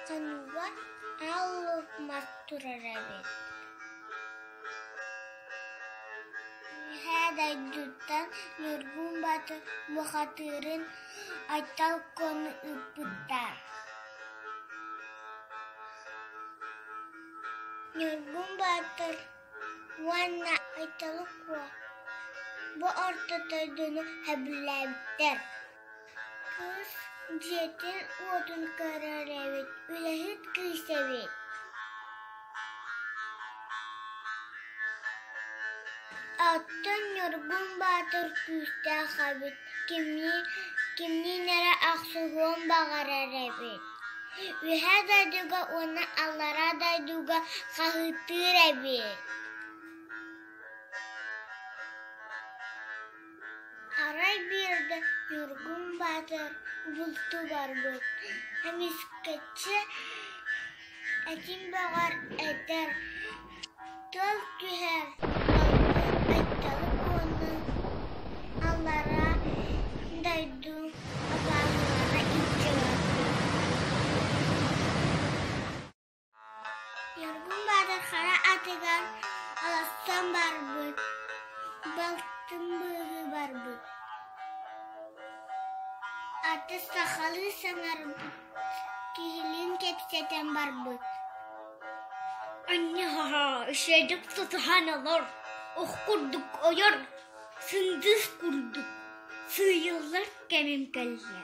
Хонууга аал луук мас турар эбит. Үөһээ дойдуттан Ньургун Баатыр бухатыырын Айтал Куону ыыппыттар. Ньургун Баатыр уонна Айталы Куо бу орто дойдуну сөбүлээбиттэр. Кыыс дьиэтин-уотун көрөр эбит, үлэһит кыыс эбит. Оттон Ньургун Баатыр күүстээх эбит, кимниин, кимниин эрэ охсуһуон баҕарар эбит. Үөһээ дойдуга уонна аллараа дойдуга хаһыытыыр эбит. Арай биирдэ Ньургун Баатыр бултуу барбыт, эмискэччи этиҥ бөҕөр этэр, тыал түһэр, балтын Айталы Куону аллараа дойду абааһылара илдьэ барбыт. Ньургун Баатыр хара атыгар олорсон барбыт, балтын быыһыы барбыт. Аты сахалыы саҥарбыт, киһилиин кэпсэтэн барбыт. Анньаһаһа үчүгэйдик тутуһан олор, ох курдук ойор, сындыыс курдук сыыйыллар кэмим кэллэ.